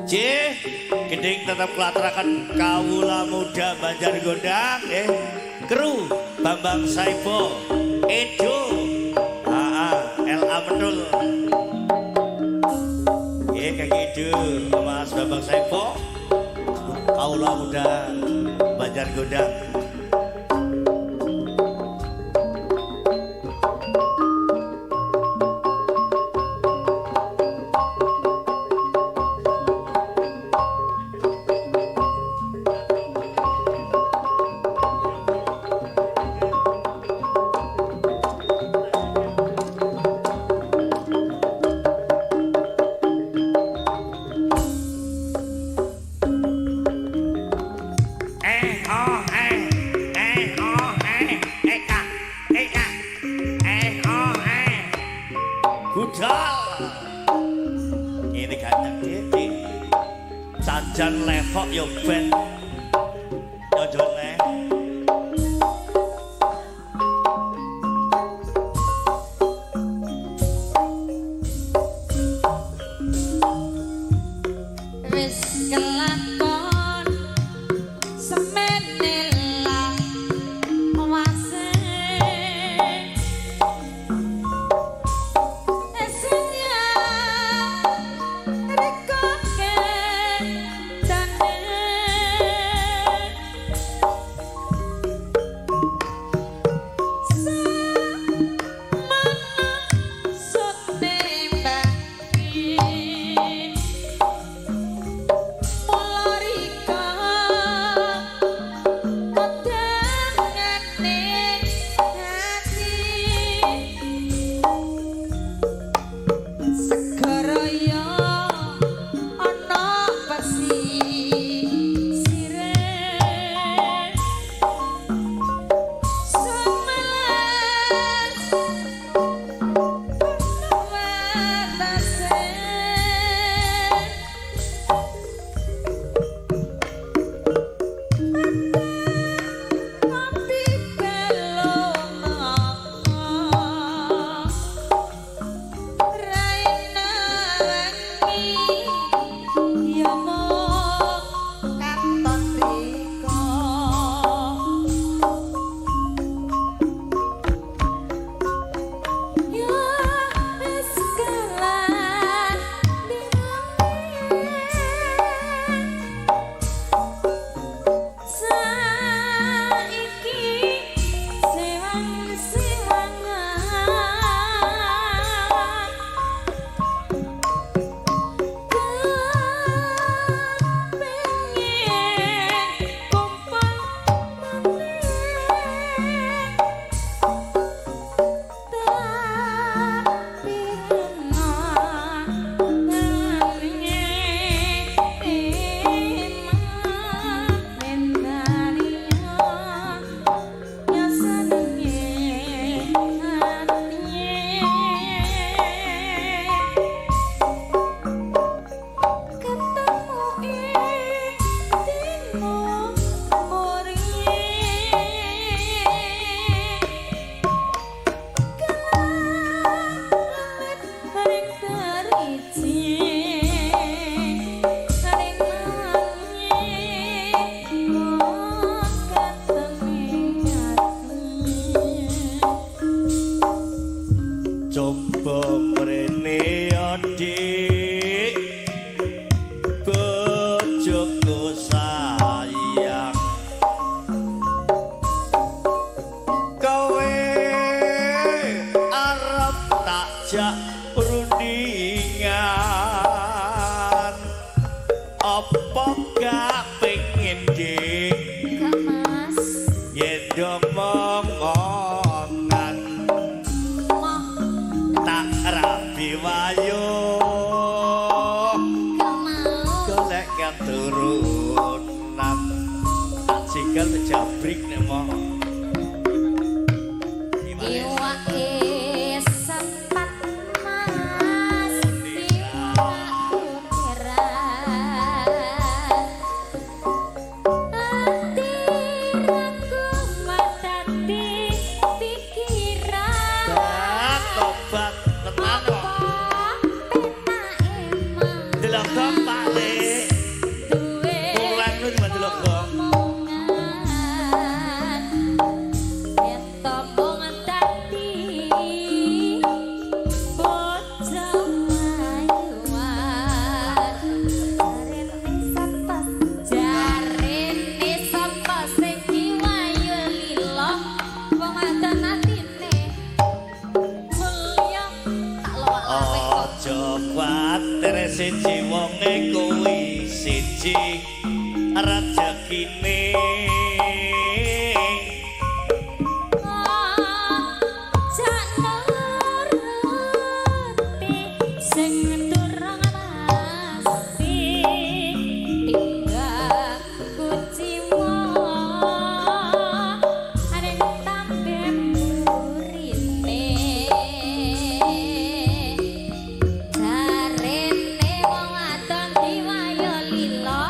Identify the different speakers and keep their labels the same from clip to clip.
Speaker 1: C, gending tetap kelatrakan kawula muda Banjar Gondang kru Bambang Saibo Edo AA LA Menul. Nggih Kang Edo Mas Bambang Saibo kawula muda Banjar Gondang. Ini ganteng dede. Sajan levok yo ben. Yo
Speaker 2: Wis kelakon semene lawase. Esenya riko ketane.
Speaker 1: kuwatir siji wonge kuwi siji rejekine.
Speaker 2: Jak nuruti sing durung pasti tinggal kuciwa ning tambe burine jarene wong wadon diwayo lila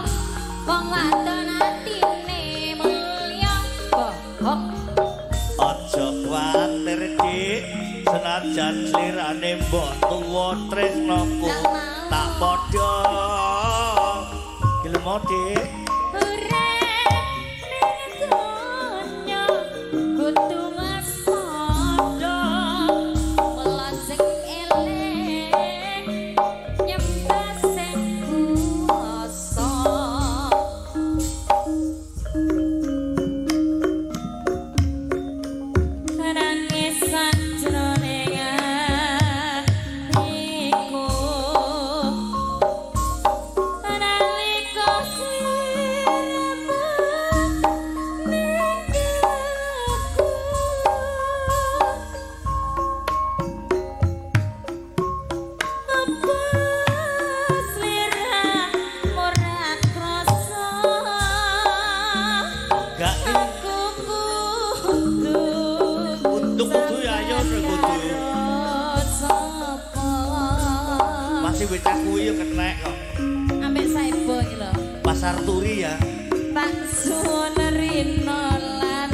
Speaker 2: wong wadon atine mulya bohong.
Speaker 1: Aja kuwatir Dik, senajan slirane mbok tuwa tresnaku tak padha. Gelem Dik?
Speaker 2: Urip ning donya kudu waspada, mula sing eling nyembah sing kuwasa. Nangis sajroning atiku nalika sliramu ninggalku. Apa sliramu ora krasa?
Speaker 1: Gak
Speaker 2: Aku kudu
Speaker 1: Kudu kudu ya ayo kudu.
Speaker 2: Sapa?
Speaker 1: Masih bocah kuwi yo kenek kok.
Speaker 2: Ambek Saibo iki lho.
Speaker 1: Pasar Turi ya.
Speaker 2: Tak suwun rina lan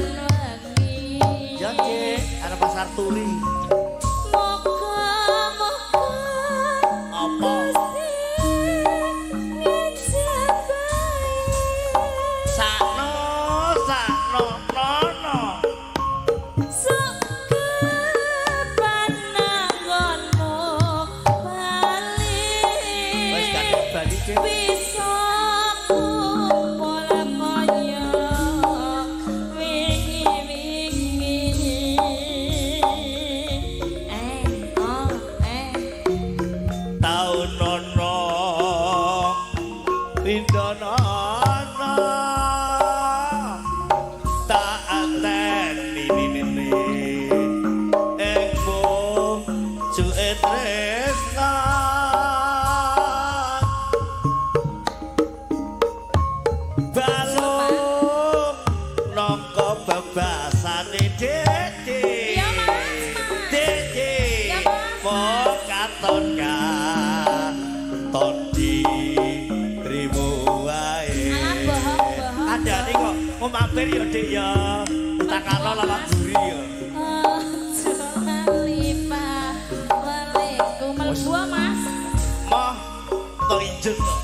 Speaker 2: wengi.
Speaker 1: Ya Dik, ana Pasar Turi.
Speaker 2: Moga-moga
Speaker 1: Apa?
Speaker 2: Gusti ngejabahi.
Speaker 1: Sakno sakno nono.
Speaker 2: Sok kapan nggonmu bali.
Speaker 1: Wis gak bali Dik.
Speaker 2: Bisa kumpul kaya wingi-wingi. Eh, oh, eh.
Speaker 1: Taun nono pindono tak ateni nini ing bojoke tresna. Balung nangka bebasane Dede.
Speaker 2: Iya, Mas, Mas.
Speaker 1: Dede.
Speaker 2: Ya, Mas.
Speaker 1: Po katon katon dirimu wae.
Speaker 2: Alah, bohong, bohong.
Speaker 1: Adane kok mau mampir ya Dik ya. Takano lawak guri ya.
Speaker 2: Aja lali Pak. Waleku mlebu, Mas.
Speaker 1: Moh to injen kok.